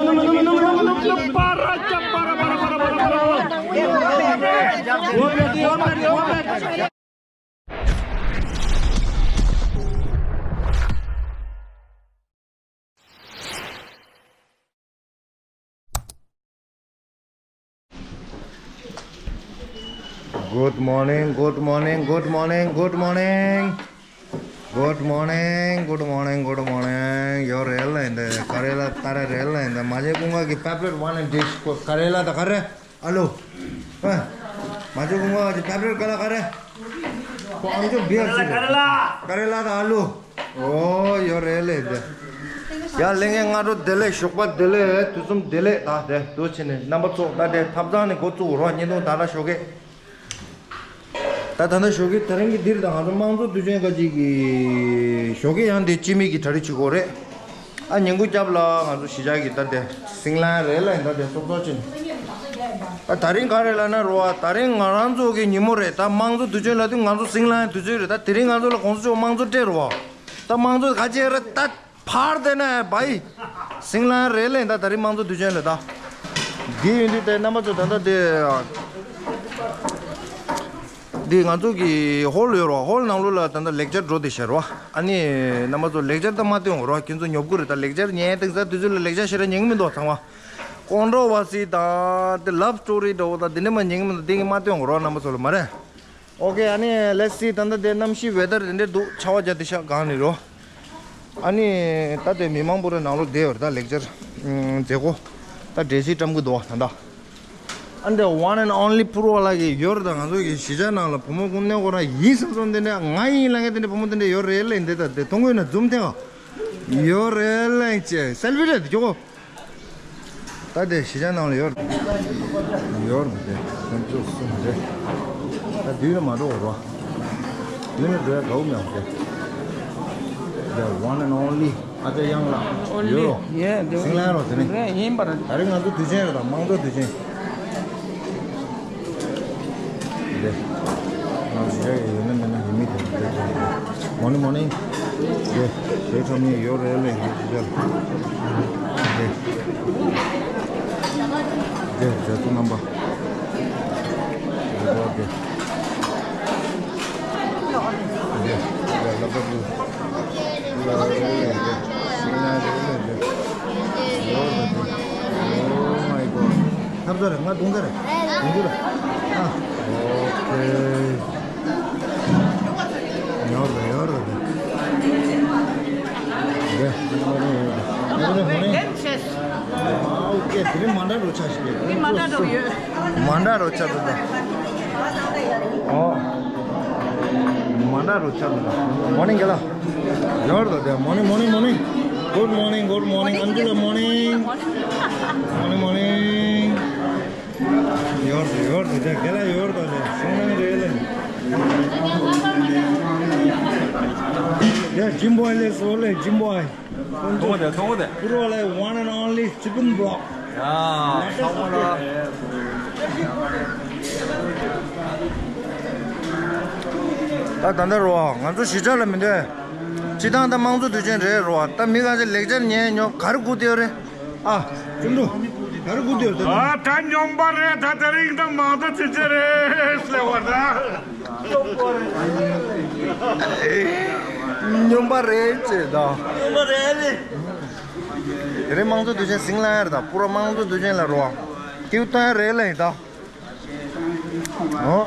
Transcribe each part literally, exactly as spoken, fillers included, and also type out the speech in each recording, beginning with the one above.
Good morning, good morning, good morning, good morning. Good morning, good morning, good morning. ཡོད་རེད་ལ་ཡིན་ད། ཀ་རེ་ལ་ད་ར་རེད་ལ་ཡིན་ད། མ་བྱན་ཀུན་དགའ་གི་favorite one and dish ཀ་རེ་ལ་ད་ཀ་རེ། ཨ་ལུ། ཨ། མ་བྱན་ཀུན་དགའ་གི་favorite ཀ་ལ་ཀ་རེ། ཁོ་ཨམ་ཅོག་བི་ཨར་སི་རེད། ཀ་རེ་ལ་ད་ཨ་ལུ། ཨོ་ཡོད་རེད་ལ་ཡིན་ད། ཡ་ལྷན་རྒྱས་སྔ་དྲོ་བདེ་ལེགས། ཞོགས་པ་བདེ་ལེགས། དུས་གསུམ་བདེ་ལེགས། ད་དེ་དུས་ཕྱིན་ནས་རྣམ་པ་ཚོ་ད་དེ་ཐབ་ཚང་ནས་འགོ་བཙུགས་རོགས། བརྙན་ཐུང་ད་ལ་ཞོགས་ཀས། ད་ད་ལྟ་ཞོགས་ཀས་དེ་རིང་གི་འདིར་ད་ང་ཚོ་དམངས་གཙོ་དུས་ཆེན་ག་ཅིག་གི་ཞོགས་ཀས་ཡང་དེ་སྤྱི་མི་གི་གྲ་སྒྲིག་བྱེད་དགོས་རེད། ཨ་ཉིན་གུང་སྐྱབས་ལ་ང་ཚོ་གཞིས་ཆགས་ཀྱི་ད་དེ་སིང་ལ་རེད་ལ་ཡིན་ད། དེ་སོབ་སོབ་ཅིག་ཨ་ད་རིང་ག་རེད་ལབ་ན་རོ་ཨ། ད་རིང་ང་རང་ཚོ་གི་ཉིན་མོ་རེད། ད་དམངས་གཙོ་དུས་ཆེན་ལབ་དུས་ང་ཚོ་སིང་ལ་དུས་ཚོད་རེད། ད་དེ་རིང་ང་ཚོ་ལ་གོང་ས་མཆོག་དམངས་གཙོ་སྤྲད་རོ་ཨ། ད་དམངས་གཙོ་ག་ཅི་རེད་ད། ཕར་དེ་ན་བའི། སིང་ལ་རེད་ལེ། ད་ད་རིང་དམངས་གཙོ་དུས་ཆེན་ལ་ད། འདི་ཡིན་དུས་དེ་རྣམ་པ་ཚོ་ད་ལྟ་དེ། འདི་ང་ཚོ་གི་ཧོལ་ཡོད་རོ། ཧོལ་ནང་ལོགས་ལ་ད་ལྟ་ལེག་ཅར་འགྲོ་བསྡད་ཤག་རོ། ཨ་ནི་རྣམ་པ་ཚོ་ལེག་ཅར་ད་མ་སྟོན་རོ། ཁྱེད་ཚོ་ཉོབ་གི་རེད། ད་ལེག་ཅར་ཉན་དེང་སང་དུས་ཚོད་ལ་ལེག་ཅར་བཤད་ར་ཉན་གི་མི་འདུག་ཚང་མ། ཀོང་ཀྲོ་བར་སི་དང་དེ་ལབ་སི་ཊོ་རི་འདྲ་བོ་དང་དེ་འདྲ་མ་ཉན་གི་མི་འདུག་དེ་གི་མ་སྟོན་རོ་རྣམ་པ་ཚོ་ལ་མ་རེད། ཨོ་ཀེ། ཨ་ནི་let's see། ད་ལྟ་དེ་གནམ་གཤིས་ཝེ་དར་དེ་འདྲ་འདུག་ཆར་པ་རྒྱག་དེ་ཤག་གང་ནི་རོ། ཨ་ནི་ད་དེ་མི་མང་པོ་རེ་ནང་ལོགས་བསྡད་ཡོད་རེད། ད་ལེག་ཅར་མཛད་སྒོ་ད་འབྲས་སིལ་བཀྲམ་གི་འདུག་ད་ལྟ། ཨ་འདི་one and only ཕུར་བ་ལགས་ཀྱི་ཡོད་རེད། ད་ང་ཚོ་གི་གཞིས་ཆགས་ནང་ལ་བུ་མོ་ཀུན་གནས་སྐོར་ར་ཡིན་བསམ་སོང་། དེ་འདྲ་ང་ཡིན་ལབ་མཁན་དེ་འདྲ་བུ་མོ་དེ་འདྲ་ཡོད་རེད་ལབ་ཡིན། དེ་ད་དེ་མཐོང་གི་ན་འཛུམ་ཐེངས་ཡོད་རེད་ལབ་ཡིན། ཅེ་སེལ་ཕི་རེད་དེ་ཅོ་གོ། ད་དེ་གཞིས་ཆགས་ནང་ལ་ཡོད། ཡོད་རེད་དེ། ཁོང་ཚོ་གསུམ་རེད། ད་དུས་ལ་མ་འགྲོ་བ་རོ། དུས་ལ་འགྲོ་ཡ་དགའ་བོ་མེད་པ་དེ། The one and only ཨ་ཅག་གཡང་ལགས། ཨོ་ལི། ཡོད་རོ། ཡེ་དེ་སིང་ལ་རོ་དེ་ནི། རེད་ཡིན་པ་རེད། ད་རེས་ང་ཚོ་དུས་ཆེན་རེད། ད་དམངས་གཙོ་དུས་ཆེན། དེ། ང་ཚོ་ཡ་ཡོད་ན་མེད་ན་ཡིན་མི་དེ་དེ་དེ། མོ་ནི་མོ་ནི། དེ། དེ་ཁྲོམ་ནི་ཡོད་རེད་ལེ་ཡོད་ཅི་ཅར། དེ། དེ་རྒྱ་མཚོ་རྣམ་པ། དེ་དེ། དེ་དེ་ལ་པ་བུ། ལ་རེད་ལེ་དེ། ཤིང་ན་རེད་ལེ་དེ། ཡོད་རེད་དེ། Oh my God། ཐབ་ཚ་རེད། ང་དུང་ཚ་རེད། དུང་ཚ་རེད། ཨ། ཨོ་ཁེ། ཡོད་རེད། ཡོད་རེད། ཡོད་རེད། ཡོད་རེད། ཡོད་རེད། ཨོ་ཁེ། དེ་རིང་མ་འདྲ་རུ་ཆགས་ཤིག་དེ་རིང་མ་འདྲ་རུ་ཡོད། མ་འདྲ་རུ་ཆགས་འདུག་ད། ཨོ། མ་འདྲ་རུ་ཆགས་འདུག་ད། Morning རྒན་ལགས། ཡོད་རེད་ད། Morning, morning, morning. Good morning, good morning. ཨན་ཇི་ལགས། Morning. Morning, morning. ཡོད་རེད། ཡོད་རེད་ད། རྒན་ལགས་ཡོད་རེད་ད། ལས་སོང་ན་རེད་ལས། ཡ་ཇིམ་བྷོ་ཡི་ལས་སོ་ལས་ཇིམ་བྷོ་ཡི། ཐོང་དེ་ཐོང་དེ། ཕུར་བ་ལས་one and only chicken broth. ཡ་ཐོང་ལ། ད་ད་ལྟ་རོ་ང་ཚོ་གཞིས་ཆགས་ལ་མི་འདུག་སྤྱི་བཏང་ད་དམངས་གཙོ་དུས་ཆེན་རེད་རོ། ད་མི་གང་ཅི་ལེག་ཅར་ཉན་ཉོ་ག་རེ་སྒུག་བསྡད་ཡོད་རེད། ཨ། ཅུང་ཀྲུང་། ད་རུང་སྒུག་སྡོད་ད། ཨ་ད་སྨྱོན་པ་རེད། ད་དེ་རིང་ད་མང་ད་ཅི་ཅི་རེད་ལབ་པ་ད། སྨྱོན་པ་རེད་ཅེས་ད། སྨྱོན་པ་རེད་ལེ། དེ་རིང་དམངས་གཙོ་དུས་ཆེན་སིང་ལ་ཡར་ད། པུ་ར་དམངས་གཙོ་དུས་ཆེན་ལ་རོ། ཀིའུ་ཏང་རེད་ལེ་ད། ཨོ།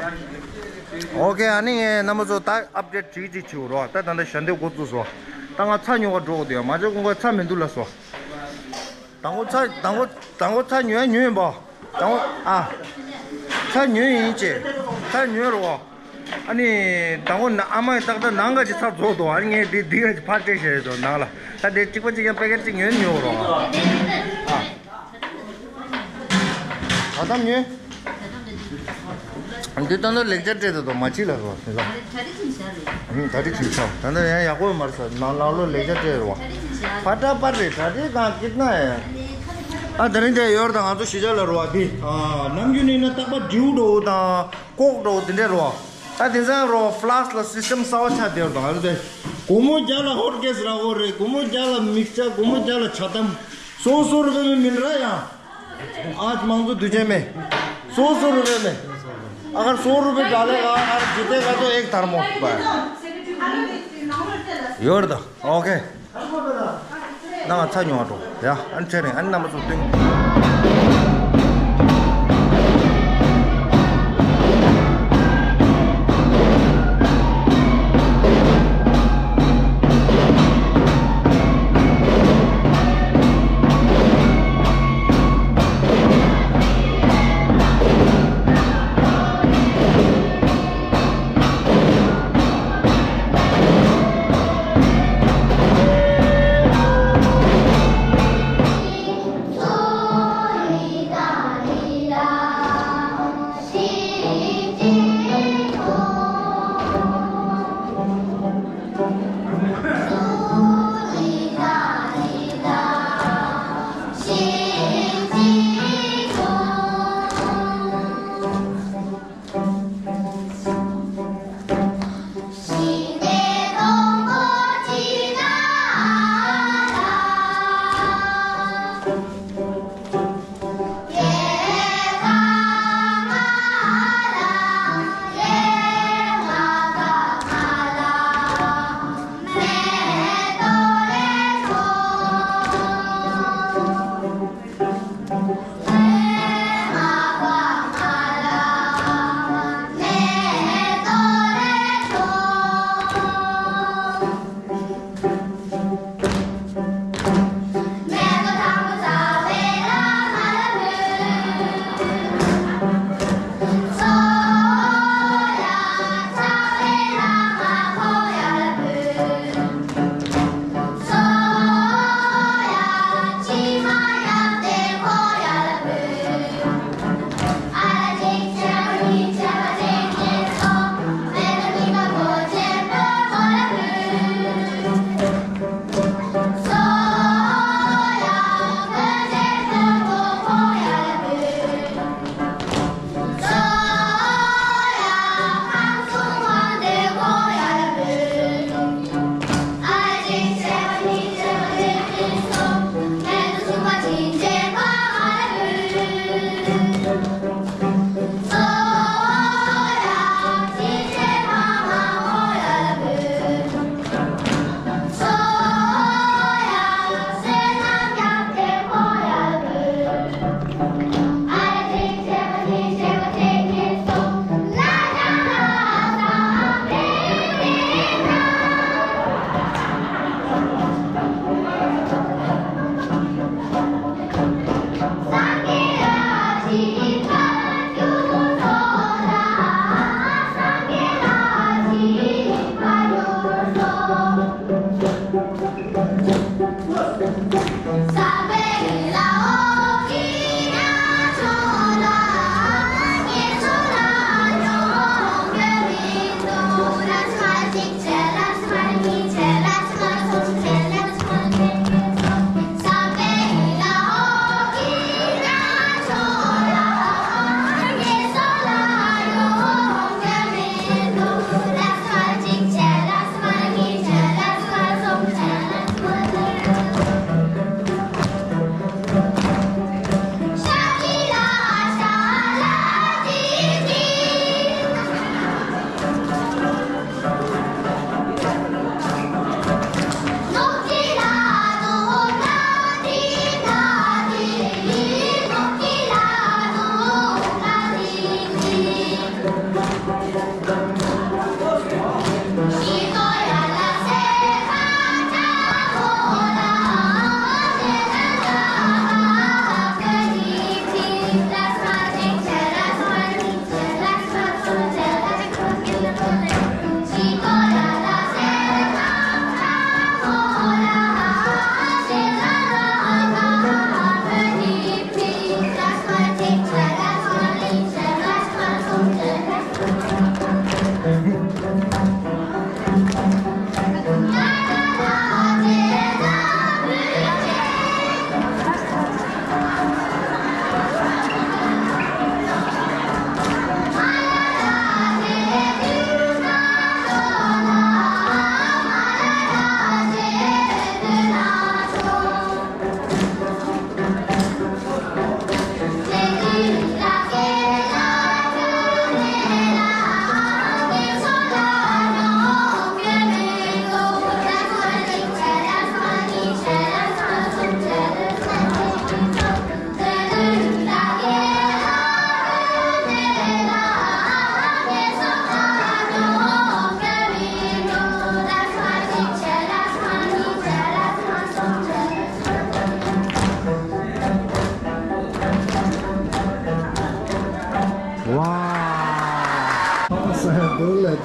ཨོ་ཁེ། ཨ་ནི་ངས་རྣམ་པ་ཚོ་ད་ཨབ་ཌེཊ་ཅིག་ཅིག་བྱེད་རོགས། ད་ད་ལྟ་ཞལ་འདེབས་འགོ་བཙུགས་སོང་། ད་ང་ཚྭ་ཉོ་ག་འགྲོ་དགོས་འདུག་ཡ། མ་ཇོ་ཀུན་དགའ་ཚྭ་མི་འདུག་ལབ་སོང་། དང་པོ་ཚྭ་དང་པོ་དང་པོ་ཚྭ་ཉོས་ཉོས་ཡིན་པ། དང་པོ་ཨ། ཚྭ་ཉོས་ཡིན་ཅེ། ཚྭ་ཉོས་རོགས། ཨ་ནི་དང་པོ་ན་ཨ་མ་ཡི་ཏག་ཏག་ནང་ག་ཅིག་ཚྭ་རྫོགས་འདུག་ཨ་ནི་ངས་འདི་འདི་ག་ཅིག་ཕར་སྤྲད་བཞག་ཡོད་དོ་ནང་ལ། ད་དེ་གཅིག་པ་གཅིག་རྐྱང་པེ་ཀེཊ་གཅིག་ཉོས་ཉོས་རོགས། ཨ། ད་དམ་ཉོས། འདི་ད་ནོ་ལེགས་ཆ་སྤྲད་དེ་དོ་མ་ཕྱི་ལ་རོ་ཟེར་ལ། ད་རེས་ཁྱིམ་ཚང་རེད། ད་རེས་ཁྱིམ་ཚང་། ད་ནི་ཡང་ཡག་པོ་མར་ས་ནང་ནང་ལོ་ལེགས་ཆ་སྤྲད་རོ། ཕ་ཏྲ་པར་རེད། ད་རེས་གང་སྐྱིད་ན་ཡ། ཨ་ད་རིང་དེ་ཡོར་དང་ང་ཚོ་གཞིས་ཆགས་ལ་རོ་བ་དེ། ནམ་རྒྱུན་ནི་ན་རྟག་པར་འདྲིའུ་འགྲོ་དང་ཀོག་འགྲོ་དེ་འདྲས་རོ། ད་དེང་སང་རོ་ཕ་ལ་སི་ལ་སི་སི་ཊམ་གསར་པ་ཆགས་བསྡད་ཡོད་དང་ང་ཚོ་དེ། སྒོར་མོ་བརྒྱ་ལ་ཧོཊ་ཀེ་སི་རག་གི་རེད། སྒོར་མོ་བརྒྱ་ལ་མིག་ཆར། སྒོར་མོ་བརྒྱ་ལ་ཇ་དམ། सौ सौ रुपये में मिल रहा है यहाँ। आज मांगो तुझे मैं। सौ सौ रुपये में। अगर सौ रुपये डालेगा, अगर जीतेगा तो एक थर्मोस पर। ཡོད་ད། ཨོ་ཁེ། ནང་ཚ་ཉོ་འགྲོ། ཡ། ཨན་ཆེ་རིང་ཨན་རྣམ་པ་ཚོ་སྟོན།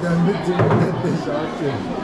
དམ་པའི་ཚིག་དེ་དེ་བཞག་ཅིང་།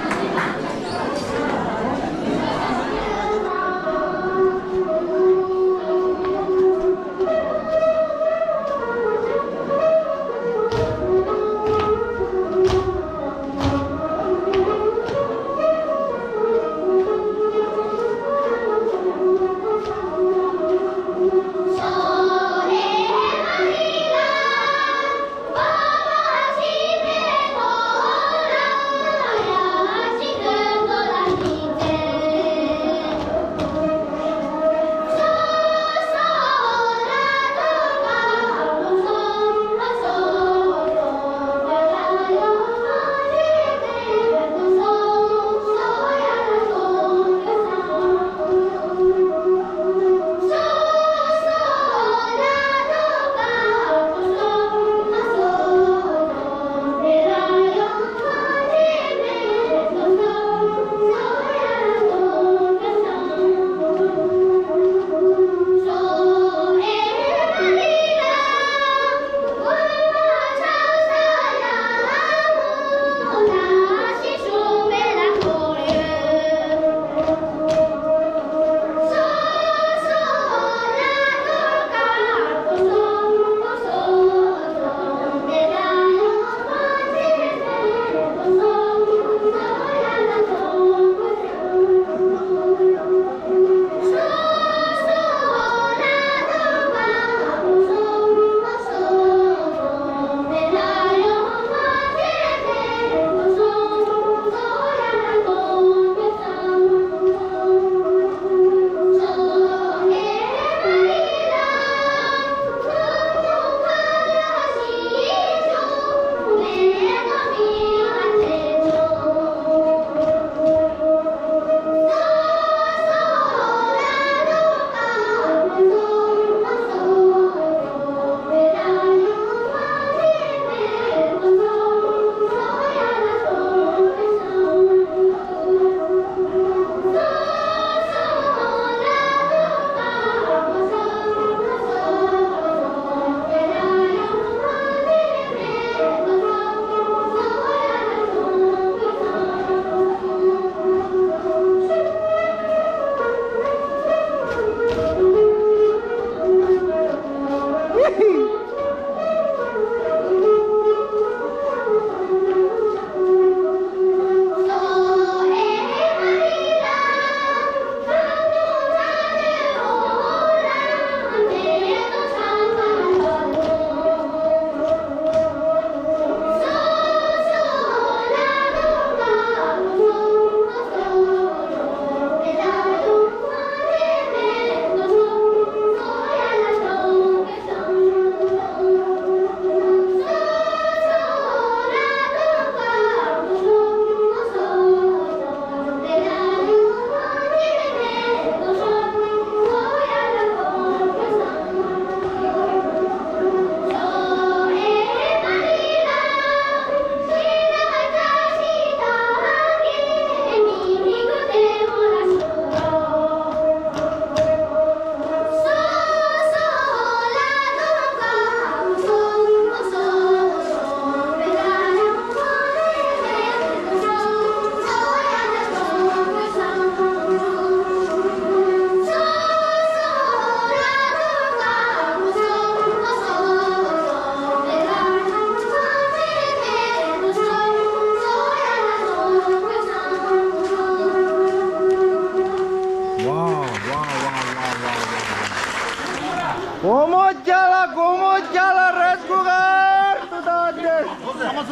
སྒོར་མོ་བརྒྱ་ལ། སྒོར་མོ་བརྒྱ་ལ་རེས་སྐུ་གར་ཏུ་ད་དེ། སྒོར་མོ་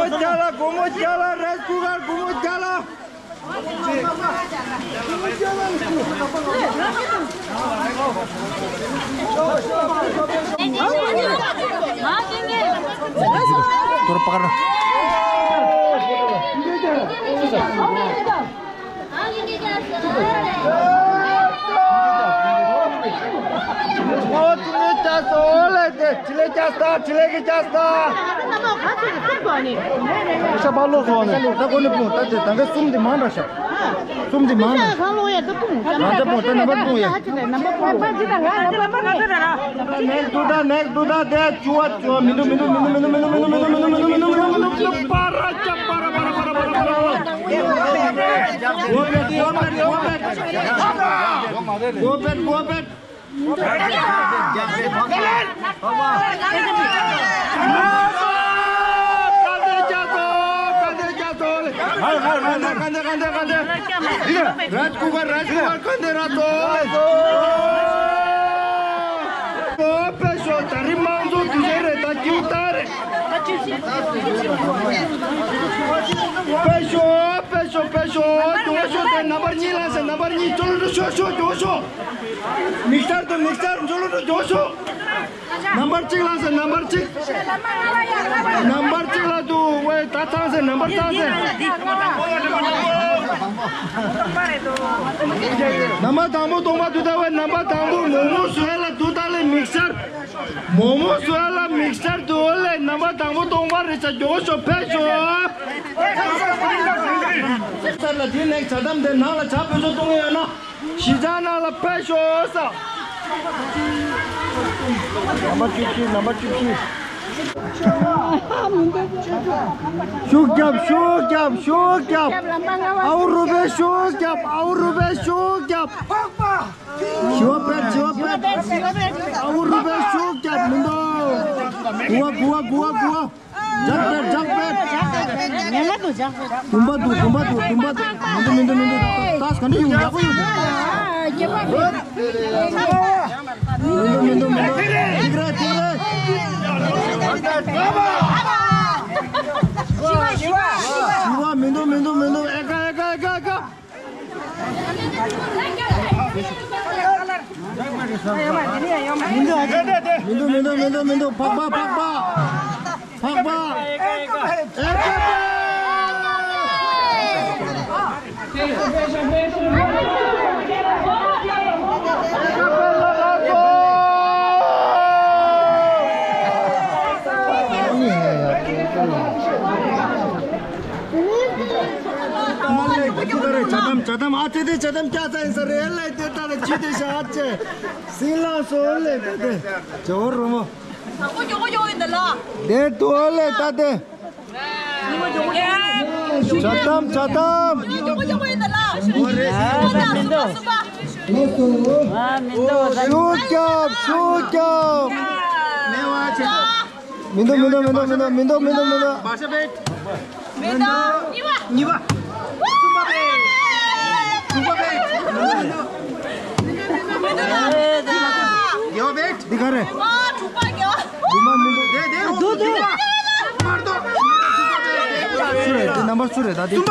བརྒྱ་ལ། སྒོར་མོ་བརྒྱ་ལ་རེས་སྐུ་གར། སྒོར་མོ་བརྒྱ་ལ། ཕྲིན་ལས་བསྐྱངས་སོང་ལས་དེ། ཕྲིན་ལས་བསྐྱངས་སོང་། ཕྲིན་ལས་ཀྱི་བསྐྱངས་སོང་། ཤ་བག་ལོག་སོང་ནས། ད་གོ་ནས་སྤུངས། ད་དེ་ད་ག་གསུམ་དེ་མང་དྲགས་ཤག་གསུམ་དེ་མང་ནས། ཁ་ལོ་ཡ་ད་སྤུངས། ད་ནམ་པར་སྤུངས། ད་ནམ་པར་སྤུངས་ཡ། ནམ་པར་སྤུངས། ནེགསི་ཊི་དུ་ད། ནེགསི་ཊི་དུ་ད། དེ་བཅུ་བ་བཅུ་བ། མི་འདུག་མི་འདུག་མི་འདུག་པ་ར་ཅ་པ་ར་པ་ར་པ་ར་པ་ར། Go back, go back, go back. Go back, go back. རཱཇ་ཀུ་མར། རཱཇ་ཀུ་མར། དཀའ་ལས་རྒྱག་སོང་། དཀའ་ལས་རྒྱག་སོང་། དཔེ་ཤོག་ད་རིང་དམངས་གཙོ་དུས་ཆེན་རེད། ད་སྐྱིད་པོ་རེད། དཔེ་ཤོག་དཔེ་ཤོག་དཔེ་ཤོག་མགྱོགས་ཤོག་དེ་ནམ་པར་གཉིས་ལངས་སོང་། ནམ་པར་གཉིས། ཅོ་ལོ་ཤོག་ཤོག་མགྱོགས་ཤོག་མིག་སར་དུ། མིག་སར། ཅོ་ལོ་མགྱོགས་ཤོག་ནམ་པར་གཅིག་ལངས་སོང་། ནམ་པར་གཅིག་ནམ་པར་གཅིག་ལ་དུ་ཝེ་ད་ཚང་སོང་། ནམ་པར་ཚང་སོང་། ནམ་པར་དང་པོ་སྟོང་པ་དུ་ད་ཝེ། ནམ་པར་དང་པོ་མོག་མོག་བཟོ་ཡ་ལ་དུ་ད་ལེ། མིག་སར་མོག་མོག་བཟོ་ཡ་ལ་མིག་སར་དུ་ཝེ་ལེ། ནམ་པར་དང་པོ་སྟོང་པ་རེད་ཤག་མགྱོགས་ཤོག་ཕེབས་ཤོག་སར་ལ་དེ་ནས་ཇ་དམ་དེ་ནང་ལ་ཇ་ཕུད་བཟོ་བཏུང་ཡོད་ན། གཞིས་ཆགས་ནང་ལ་ཕེབས་ཤོག་ཟེར། ནམ་པར་བཅུ་བཞི། ནམ་པར་བཅུ་བཞི། ཤུགས་རྒྱབ། ཤུགས་རྒྱབ། ཤུགས་རྒྱབ། ཨའུ་རུ་པེ། ཤུགས་རྒྱབ། ཨའུ་རུ་པེ། ཤུགས་རྒྱབ། བཞི་བ་ཕེབས། བཞི་བ་ཕེབས། ཨའུ་རུ་པེ། ཤུགས་རྒྱབ། མི་འདུག་དགུ་བ། དགུ་བ། དགུ་བ། དགུ་བ། ཇག་པེད། ཇག་པེད། ཉེ་ལ་དུ་ཇག་པེད། བུམ་པ་འདུག་བུམ་པ་འདུག་བུམ་པ་འདུག་མི་འདུག་མི་འདུག་མི་འདུག་ད་ད་ག་འདྲ་ཡོང་། ཡག་པོ་ཡོང་། མི་འདུག་མི་འདུག་མི་འདུག་ཐིག་རེད། ཐིག་རེད། ཤི་བ། ཤི་བ། ཤི་བ། མི་འདུག་མི་འདུག་མི་འདུག་ཨེ་ཀ་ཨེ་ཀ་ཨེ་ཀ་ཨེ་ཀ། མི་འདུག་མི་འདུག་མི་འདུག་མི་འདུག་ཕག་པ། ཕག་པ། ཕག་པ། ཨེ་ཀ་པ། ཇ་དམ། ཇ་དམ། ཨ་ཙི། དེ་ཇ་དམ་སྐྱག་ཚ་ཡིན་ས་རེད་ལེ། དེ་ལྟ་ལ་ཇི་དེ་ཤ་ཨ་ཙི། སྲིན་ལག་སོ་ལེ། དེ་དེ་ཇོ་རུ་མོ། དང་པོ་མགྱོགས་པོ་མགྱོགས་ཡིན་ད་ལ། དེ་ཏོ་ལེ་ད་དེ། ཇ་དམ། ཇ་དམ། མགྱོགས་པོ་མགྱོགས་པོ་ཡིན་ད་ལ། ཨ་མི་འདུག་ཨ་མི་འདུག་ཤུགས་རྒྱབ། ཤུགས་རྒྱབ། མི་འདུག་མི་འདུག་མི་འདུག་མི་འདུག་མི་འདུག་མི་འདུག་མི་འདུག་མི་འདུག་གཉིས་པ། གསུམ་པ་རེད། དྲུག་པ་རེད། དྲུག་པ་རེད། འདི་ག་རེད། དྲུག་པ་མི་འདུག་དེ་དེ་འདུག་འདུག་མར་འདུག་སུ་རེད། དེ་ནམ་པར་སུ་རེད་ད་དེ། གསུམ་པ།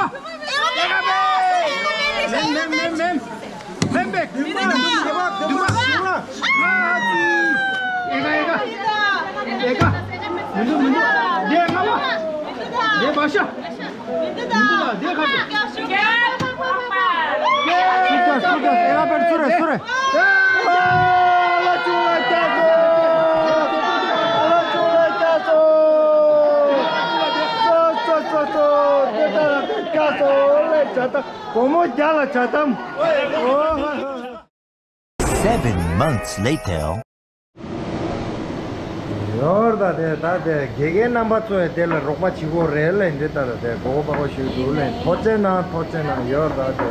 མེན་མེན་མེན་མེན། མེན་པེ། མི་འདུག་ད། མི་འདུག་ད། ཨེ་ཀ་ཨེ་ཀ་ཨེ་ཀ་མི་འདུག་མི་འདུག་དེ་ལྔ་པ། དེ་བ་ཤ། མི་འདུག་ད། དེ་ཁ། སུ་ཀ་སུ་ཀ་ཨེ་ཀ་པེར་སུ་རེད། སུ་རེད། ཨ་ལ་ཆུ་ལ་སྐྱ་སོ། ཨ་ལ་ཆུ་ལ་སྐྱ་སོ། སོ་སོ་སོ་སོ། དེ་ལྟར་སྐྱ་སོ་ལ་ཇ་དམ། བུ་མོ་རྒྱ་ལ་ཇ་དམ། Seven months later. ཡོར་ད་དེ་ད་དེ་དགེ་རྒན་རྣམ་པ་ཚོས་དེ་ལ་རོགས་པ་བྱེད་དགོས་རེད་ལེ། འདི་ལྟར་དེ་གོ་གོ་པ་གོ་ཞུས་འདུག་ལེ། ཐུགས་རྗེ་གནང་། ཐུགས་རྗེ་གནང་། ཡོར་ད་དེ་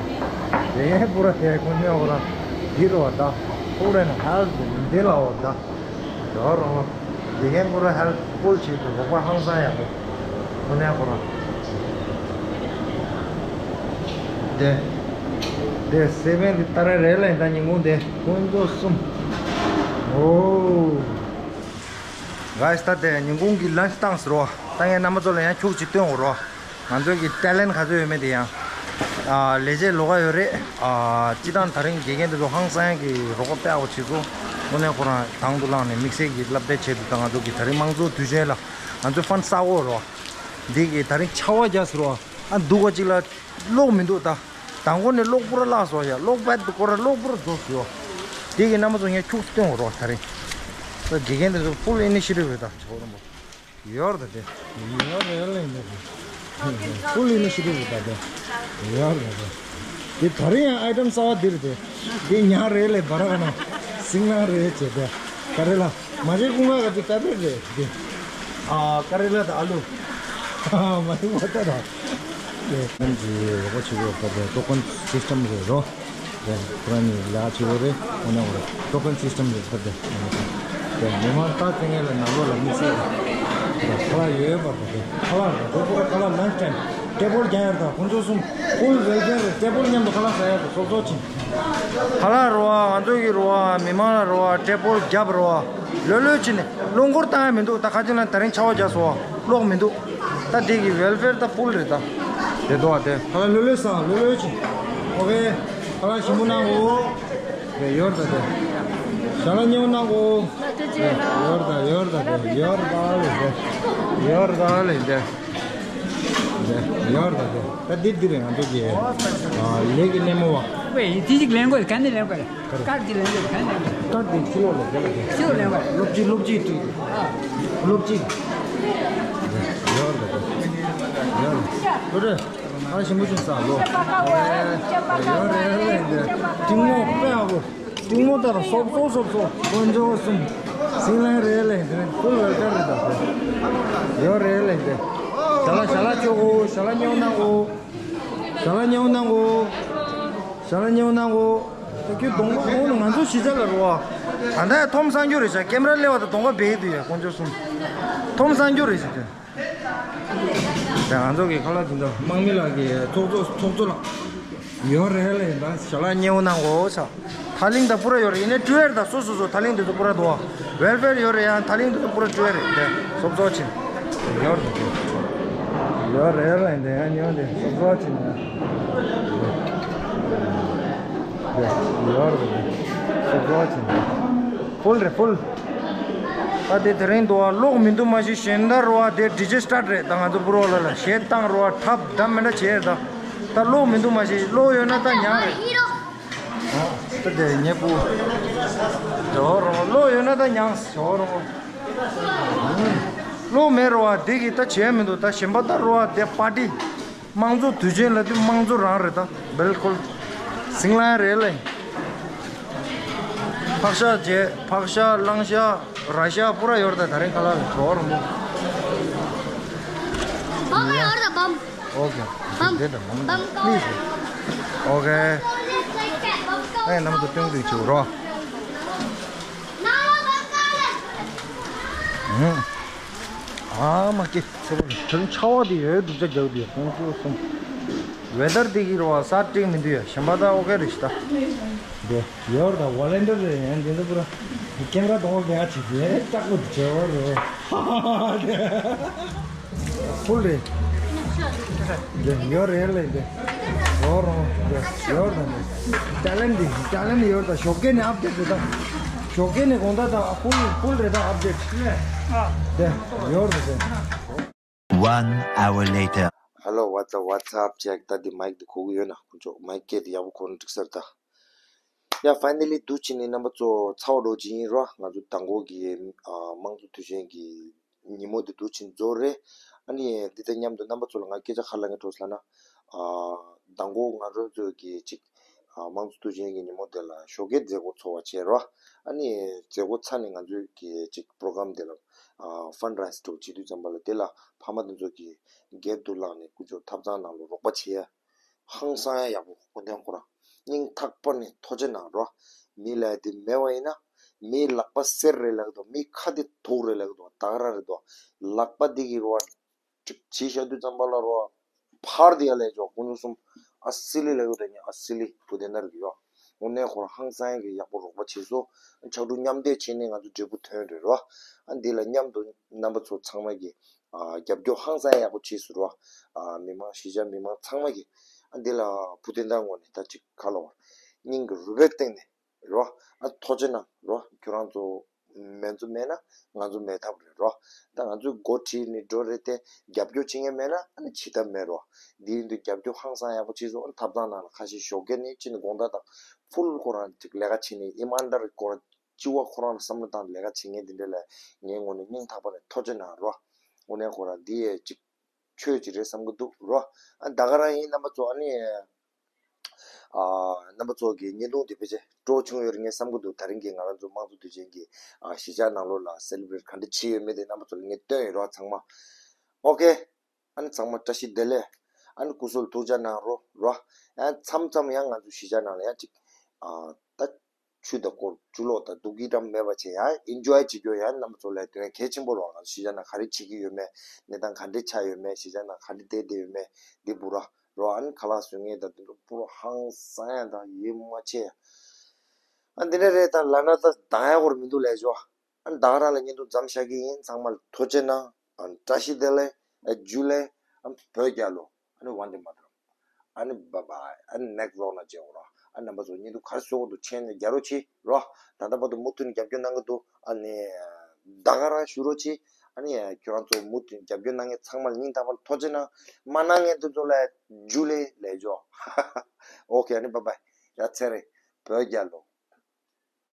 དགེ་རྒན་པུ་ར་དེ་ཁོ་ཉོ་གོ་ར་འདི་རོ་ད་ཕུག་རེ་ན་ཧལ་འདི་ལ་འོ་ད་ཡོར་རོ། དགེ་རྒན་ཀུན་ལ་ཧེལ་པུལ་བྱེད་དུ་རོགས་པ་ཧང་སང་ཡག་པོ་ཁོ་ནའི་ཁོ་རང་དེ་དེ་སེ་བན་དེ་ཏ་ར་རེ་ལ་ཡིན་ད་ཉིན་གུང་དེ་ཀུན་ཚོ་གསུམ། ཨོ་གཱས་ད་དེ་ཉིན་གུང་གི་ལན་ཆི་བཏང་ཟེར་རོ། ད་ངས་རྣམ་པ་ཚོ་ལ་ཡང་ཁྱུག་ཅིག་སྟོན་འོ་རོ། ང་ཚོའི་གི་ཊེ་ལེན་ག་ཚོད་ཡོད་མེད་དེ་ཡང་། ཨ་ལས་བྱེད་ལོགས་ཀ་ཡོད་རེད། ཨ་སྤྱི་བཏང་ད་རིང་དགེ་རྒན་དེ་ཚོ་ཧང་སང་གི་རོགས་པ་དཔེ་ཡག་པོ་བྱེད་སོང་། དངོས་གནས་ཁོ་རང་དང་དུ་བླངས་ནས་དམིགས་བསལ་གྱི་བསླབ་བྱ་ཆེད་དུ་ད་ང་ཚོ་གི་ད་རིང་དམངས་གཙོ་དུས་ཆེན་ལ་ང་ཚོའི་ཧྥན་ས་འོ་རོ། འདི་གི་ད་རིང་ཆར་པ་རྒྱག་ཟེར་རོ། ཨ་འདུག་ག་ཅིག་ལ་གློག་མི་འདུག་ད་དང་པོ་ནས་གློག་པུ་ར་བརླག་སོང་ཡ། གློག་པད་དུ་ཁོ་ར་གློག་པུ་ར་རྫོགས་སོང་། འདི་གི་རྣམ་པ་ཚོ་ངས་ཁྱུག་སྟོན་འོ་རོ་ད་རིང་། ད་དགེ་རྒན་དེ་ཚོ་ཕུལ་ཨི་ནི་ཤི་ཊི་བྷི་ད་ཆོག་རོ་མོ། ཡོར་ད་དེ། ཡོར་ད་ཡོར་ལེན་ད་དེ། ཕུལ་ཨི་ནི་ཤི་ཊི་བྷི་ད་དེ། ཡོར་ད་དེ། འདི་ད་རེས་ཡང་ཨའི་ཊམ་གསར་པ་འདིར་དེ། འདི་ཉག་རེད་ལས་བ་ར་ག་ན། སིང་ལང་རེད་བྱས་དེ། ཀ་རེ་ལ། མ་བྱས་ཀུན་དགའ་ག་ཅིག་ཀ་པེ་རེད་འདི། ཨ་ཀ་རེ་ལ་དང་ཨ་ལུ། མ་བྱས་མ་ཏ་ར། དེ་ཁོང་གི་རོགས་པ་བྱེད་དགོས་པ་དེ་ཊོ་ཀོན་སི་སི་ཊམ་རེད་རོ། དེ་ཁོ་རང་གཉིས་ལས་ཀ་བྱེད་དགོས་རེད། འོ་ན་འོ་རེད། ཊོ་ཀོན་སི་སི་ཊམ་རེད་ད་དེ། དེ་མི་མང་ད་དེ་ངས་ལ་ནང་ལོགས་ལ་མི་སྲིད་རེད། ཁ་ལག་ཡོད་པ་དེ། ཁ་ལག་རེད། ཁོ་ཁ་ལག་ལན་ཆི་ཊེམ། ཊེ་བལ་རྒྱག་ཡར་དང་ཁོང་ཚོ་གསུམ། ཕུལ་ཝེལ་ཕེར་རེད། ཊེ་བལ་མཉམ་དུ་ཁ་ལག་ཟ་ཡར་དང་སོབ་སོབ་ཕྱིན། ཁ་ལག་རོ་བ། ང་ཚོ་གི་རོ་བ། མི་མང་ལ་རོ་བ། ཊེ་བལ་རྒྱབ་རོ་བ། ལོས་ལོས་ཕྱིན་ནས་རླུང་འཁོར་བཏང་ཡ་མི་འདུག་ད་ཁ་ཅིག་ལ་ད་རིང་ཆར་པ་རྒྱག་སོང་བ། གློག་མི་འདུག་ད་དེ་གི་ཝེལ་ཕེར་ད་ཕུལ་རེད་ད། དེ་དོ་བ་དེ། ཁ་ལག་ལོས་ལོས་ཟ། ལོས་ལོས་ཕྱིན། ཨོ་ཁེ། ཁ་ལག་ཞིམ་པོ་གནང་གོ། དེ་ཡོར་ད་དེ། ཞལ་ལག་མཉེས་པོ་གནང་གོ། ཡོར་ད་ཡོར་ད་དེ། ཡོར་ད་ལེ་དེ། ཡོར་ད་ལེ་དེ། ཡོར་ད་དེ། ད་འདི་འདི་རེད། ང་ཚོ་གི་ཨ་ལས་ཀྱི་སྣེ་མོ་བ། ཝེ་དེ་ཅིག་ལེན་དགོས། ག་ནས་ལེན་དགོས་རེད། ཀར་གྱི་ལེན་དགོས། ག་ནས་ལེན་དགོས། ཀར་འདི་ཕྱི་ལོགས་ལ་རྒྱབ་ལ་རྒྱབ། ཕྱི་ལོགས་ལེན་དགོས་རེད། སློབ་སྤྱི་སློབ་སྤྱི་དུས། སློབ་སྤྱི། ཡོར་ད་དེ། ཡོར། ལོ་རེད། ཨ་ཞིམ་པོ་ཞིམ་ཟ་ལོ། ཡོར་རེད་ལེ་འདི། གཏིང་མོ་དཔེ་ཨ་བོ། གཏིང་མོ་ལྟར་སོབ་སོབ་སོབ་སོབ། དཀོན་མཆོག་གསུམ། སིང་ལང་རེད་ལེ་འདི། ཕུལ་ཝེལ་ཀམ་རེད་ད། ཡོར་རེད་ལེ་འདི། ཞལ་ལག་ཞལ་ལག་མཆོད་གོ། ཞལ་ལག་མཉེས་པོ་གནང་གོ། ཞལ་ལག་མཉེས་པོ་གནང་གོ། ཞལ་ལག་མཉེས་པོ་གནང་གོ། ད་ཁྱོད་གདོང་པ་འོང་ན་ང་ཚོ་གཞིས་ཆགས་ལ་རོ་བ། ད་ལྟ་ཡང་ཐོམ་སང་རྒྱུ་རེད་ཤག་ཀེམ་ར་སླེབས་པ་དང་གདོང་པ་སྦས་ཡི་འདུག་ཡ། དཀོན་མཆོག་གསུམ། ཐོམ་སང་རྒྱུ་རེད་ཤག་དེ། ད་ང་ཚོ་གི་ཁ་ལག་དེ་འདྲ་དམག་མི་ལགས་ཀྱི་ཚོགས་གཙོ་ཚོགས་གཙོ་ལགས། ཡོར་རེད་ལེ་ད། ཞལ་ལག་མཉེས་པོ་གནང་གོ་ཆ། ཐག་ལིང་ད་པུ་ར་ཡོར་རེད། ཡིན་ནའི་སྤྲོད་ཡར་ད། སོ་སོ་སོ་ཐག་ལིང་དེ་ཚོ་པུ་ར་དོ། ཝེལ་ཕེར་ཡོར་རེད་ཡ། ཐག་ལིང་དེ་ཚོ་པུ་ར་སྤྲོད་ཡར་རེད་དེ། སོབ་སོབ་ཕྱིན། ཡོར་རེད་དེ། ཡོར་རེད་ལེ་དེ་ཡ་ཉོ་དེ་སོབ་སོབ་ཕྱིན་ན། ཡོར་རེད་དེ་སོབ་སོབ་ཕྱིན་ན། ཕུལ་རེད་ཕུལ། ད་དེ་དེ་རིང་དུ་བ་གློག་མི་འདུག་མ་གཞི་གཞན་དར་བ་དེ་ཌི་ཇེ་སི་ཊར་རེད་ད། ང་ཚོ་པུ་རོ་ལ་ལ་གཞས་བཏང་རོ་བ་ཁྲབ་འདྲ་མི་འདྲ་བྱས་ད། ད་གློག་མི་འདུག་མ་གཞི་གློག་ཡོད་ན་ད་ཉག་རེད། ཨོ། ད་དེ་ཉེ་པོ། དེ་རོ་གློག་ཡོད་ན་ད་ཉག་ཟེར་རོ། གློག་མེད་རོ་བ་དེ་གི་ད་བྱས་མི་འདུག་ད་གཞན་པ་ད་རོ་བ་དེ་པར་ཊི། དམངས་གཙོ་དུས་ཆེན་ལ་དུས་དམངས་གཙོ་རང་རེད་ད། བིལ་ཀུལ། སིང་ལང་རེད་ལེ། ཕག་ཤ་བྱས། ཕག་ཤ་གླང་ཤ་ར་ཤ་པུ་ར་ཡོར་ད། ད་རིང་ཁ་ལག་ལ་གྲོགས་རོ་མོ། བམ་ཡོར་ད་བམ། ཨོ་ཁེ། བམ། དེ་ད་མམ་བམ། པི་ལི་སི། ཨོ་ཁེ། ཨེ་ནམ་དུ་ཏུང་ཏུང་བྱེད་རོ། ཨ་མ་ཀི། ཚེ་བོ་ནི་དོན་ཆ་བ་དེ་ཡོད་སྡུག་ཅག་རྒྱག་དུས་ཁོང་ཚོ་གསུམ། ཝེ་དར་དེ་གི་རོ་བ་ས་སྤྲིང་མི་འདུག་ཡ། གཞན་པ་ད་ཨོ་ཁེ་རེད་ཤི་ད། དེ་ཡོར་ད་ཝོ་ལན་ཊི་ཡར་རེད་ཡང་དེ་འདུག་པུ་ར། ཀེམ་ར་གདོང་པ་བེ་ཨ་ཆི་དེ་ལྟ་ཀོ་དེ་བྱེད་བར་རོ། ཕུལ་རེད། དེ་ཡོར་རེད་ལེ་དེ། ཡོར་རོ་དེ་ཡོར་ད་དེ། ཊེ་ལེན་ཊི་དེ་ཊེ་ལེན་ཊི་ཡོར་ད། ཞོགས་ཀས་ནས་ཨབ་ཌེཊ་རེད་ད། ཞོགས་ཀས་ནས་དགོང་དག་ད་ཕུལ་ཕུལ་རེད་ད་ཨབ་ཌེཊ། དེ་ཡོར་ད་དེ། One hour later. Hello, what's up, what's up, check. ད་འདི་མའིག་འདི་གོ་གི་ཡོད་ན། ཁོ་ཚོ་མའིག་སྐད་འདི་ཡག་པོ་གོ་ན་འགྲིག་ས་རེད་ད། ཡ་ཕའི་ནལ་ལི་འདུག་ཕྱིན་ནི་རྣམ་པ་ཚོ་ཚར་བ་འགྲོ་ཅིག་ཡིན་རོ། ང་ཚོ་མདང་དགོང་གི་ཨ་དམངས་གཙོ་དུས་ཆེན་གྱི་ཉིན་མོ་འདི་འདུག་ཕྱིན་རྫོགས་རེད། ཨ་ནི་འདི་དང་མཉམ་དུ་རྣམ་པ་ཚོ་ལ་ང་སྐད་ཆ་ག་རེ་ལབ་ཀྱི་འདུག་ལབ་ན། ཨ་མདང་དགོང་ང་རང་ཚོ་གི་ཅིག་ཨ་དམངས་གཙོ་དུས་ཆེན་གྱི་ཉིན་མོ་འདི་ལ་ཞོགས་ཀས་མཛད་སྒོ་ཚོགས་པ་བྱས་རོ། ཨ་ནི་མཛད་སྒོ་ཚར་ནས་ང་ཚོའི་གི་ཅིག་པོ་རོ་གྷ་རམ་འདི་ལ་ཨ་ཕན་རེ་ཛི་འདྲ་བོ་བྱེད་དུས་ཙམ་པ་ལ་དེ་ལ་ཕ་མ་དེ་ཚོ་གི་སྒེར་དུ་བླངས་ནས་ཀུ་ཅོ་ཐབ་ཚང་ནང་ལ་རོགས་པ་བྱེད་ཡ། ཧང་སང་ཡ་ཡག་པོ། སྐུ་མདུན་ཁོ་རང་སྙིང་ཐག་པ་ནས་ཐུགས་རྗེ་གནང་རོ། མི་ལ་དེ་མེད་པ་ཡིན་ན། མིའི་ལག་པ་གསེར་རེད་ལབ་ཀྱི་འདུག་མིའི་ཁ་དེ་དུག་རེད་ལབ་ཀྱི་འདུག་ད་ག་རང་རེད་འདུག་ལག་པ་འདི་གི་རོ་བ་ཅིག་བྱས་བཞག་དུས་ཙམ་པ་ལ་རོ་བ་ཕར་དེ་ཡ་ལས་ཅོག་ཀུན་སློང་གསུམ། ཨ་སི་ལི་ལབ་ཀྱི་འདུག་ཨ་སི་ལི་བུ་དེ་འདྲ་རེད་ཡོ། དངོས་གནས་ཁོ་རང་ཧང་སང་ཡ་གི་ཡག་པོ་རོགས་པ་བྱས་སོང་། ཕྱར་གྲུ་མཉམ་འདེགས་བྱས་ནས་ང་ཚོ་འབྲས་བུ་ཐོན་རེད་རོ། ཨ་འདི་ལ་མཉམ་དུ་རྣམ་པ་ཚོ་ཚང་མ་གི་ཨ་རྒྱབ་སྐྱོར་ཧང་སང་ཡག་པོ་བྱས་སོང་རོ། ཨ་མི་མང་གཞིས་ཆགས་མི་མང་ཚང་མ་གིས་ཨ་འདི་ལ་བུ་དེ་འདྲ་ངོ་ནས་ད་ཅིག་ག་ལབ་དགོས་རེད། སྙིང་གི་རུས་པའི་གཏིང་ནས་རོ། ཨ་ཐུགས་རྗེ་གནང་རོ། ཁྱོད་རང་ཚོ་མེད་ཚོ་མེད་ན་ང་ཚོ་མེད་ཐབས་རེད་རོ། ད་ང་ཚོས་འགོ་ཁྲིད་ནས་འགྲོ་རེད་དེ། རྒྱབ་སྐྱོར་བྱེད་མཁན་མེད་ན་ཨ་ནི་བྱེད་ཐབས་མེད་རོ། འདི་ཡིན་དུས་རྒྱབ་སྐྱོར་ཧང་སང་ཡག་པོ་བྱས་སོང་། ཨ་ཐབ་ཚང་ནང་ལ་ཁ་ཤས་ཞོགས་ཀས་ནས་ཕྱིན་ནས་དགོང་དག་དང་ཕུལ་ཁོ་རང་ཅིག་ལས་ཀ་བྱས་ནས་ཨི་མན་ཌར་ཁོ་རང་སྤྱི་བ་ཁོ་རང་ལ་བསམ་བློ་བཏང་ནས་ལས་ཀ་བྱེད་མཁན་དེ་འདྲ་ལ་ངའི་ངོས་ནས་སྙིང་ཐག་པ་ནས་ཐུགས་རྗེ་གནང་རོ། དངོས་གནས་ཁོ་རང་འདི་ཡས་ཅིག་ཆོས་ཅིག་རེད་བསམ་གྱི་འདུག་རོ། ཨ་ད་ག་རང་ཡིན་རྣམ་པ་ཚོ། ཨ་ནི་ ཨ་རྣམ་པ་ཚོ་གི་བརྙན་ཐུང་འདི་ཕལ་ཆེར་སྤྲོ་བྱུང་ཡོད་རེད་ངས་བསམ་གྱི་འདུག་ད་རིང་གི་ང་རང་ཚོ་དམངས་གཙོ་དུས་ཆེན་གྱི་ཨ་གཞིས་ཆགས་ནང་ལོགས་ལ་སེ་ལི་བྷི་རེཊ་ག་འདྲ་བྱས་ཡོད་མེད་དེ་རྣམ་པ་ཚོ་ལ་ངས་སྟོན་ཡོད་རོགས་ཚང་མ། ཨོ་ཁེ། ཨ་ནི་ཚང་མ་བཀྲ་ཤིས་བདེ་ལེགས། ཨ་ནི་སྐུ་གཟུགས་ཐུགས་ཅག་གནང་རོགས་རོ། ཨ་མཚམས་མཚམས་ཡང་ང་ཚོ་གཞིས་ཆགས་ནང་ལ་ཡང་ཅིག་ཨ་ད་ཆུ་དང་སྐོར་ཆུ་ལོག་དང་སྡུག་སྐད་འདྲ་མེད་པ་བྱས་ཡང་ཨེན་ཇོའི་བྱེད་རྒྱུ་ཡང་རྣམ་པ་ཚོ་ལ་དེ་གལ་ཆེན་པོ་རོགས། ང་ཚོ་གཞིས་ཆགས་ནང་ག་རེ་བྱེད་ཀྱི་ཡོད་མེད། གནས་སྟངས་ག་འདྲས་ཆགས་ཡོད་མེད། གཞིས་ཆགས་ནང་ག་འདྲས་བསྡད་བསྡད་ཡོད་མེད་འདི་བུ་ར་རོ། ཨ་ནི་ཁ་ལག་བཟོ་མཁན་དང་དེ་ཚོ་བུ་ར་ཧང་སང་ཡང་དང་ཡིད་མ་ཆེས་ཡང་། ཨ་འདི་འདྲ་རེད། ད་ལབ་ན་ད་འདང་ཡག་པོ་མི་འདུག་ལས་ཆོག་ཨ་ནི་ད་ག་རང་ལ་བརྙན་ཐུང་མཚམས་བཞག་གི་ཡིན། ཚང་མ་ལ་ཐུགས་རྗེ་གནང་། ཨ་ནི་བཀྲ་ཤིས་བདེ་ལེགས། ཨ་ཇུ་ལེ། ཨ་བོད་རྒྱལ་ལོ། ཨ་ནི་ཝན་དེ་མ་ཏརམ། ཨ་ནི་བཱའི་བཱའི། ཨ་ནི་ནེག་སི་ཊི་ཝི་ལོག་ནང་མཇལ་འོང་རོགས། ཨ་རྣམ་པ་ཚོ་བརྙན་ཐུང་ག་རེ་བཟོ་དགོས་འདུག་མཆན་ནས་རྒྱག་རོགས་གྱིས་རོགས། ད་ལྟ་བར་དུ་མུ་མཐུད་ནས་རྒྱབ་སྐྱོར་གནང་གི་འདུག་ཨ་ནི་ད་ག་རང་ཞུ་རོགས་གྱིས། ཨ་ནི་ཁྱོད་རང་ཚོ་མུ་མཐུད་རྒྱབ་སྐྱོར་གནང་མཁན་ཚང་མ་ལ་སྙིང་ཐག་པ་ལ་ཐུགས་རྗེ་གནང་། མ་གནང་མཁན་དེ་ཚོ་ལ་ཇུ་ལེ་ལས་ཆོག་ཨོ་ཁེ། ཨ་ནི་བཱའི་བཱའི། ཡ་ཚེ་རིང་། བོད་རྒྱལ་ལོ།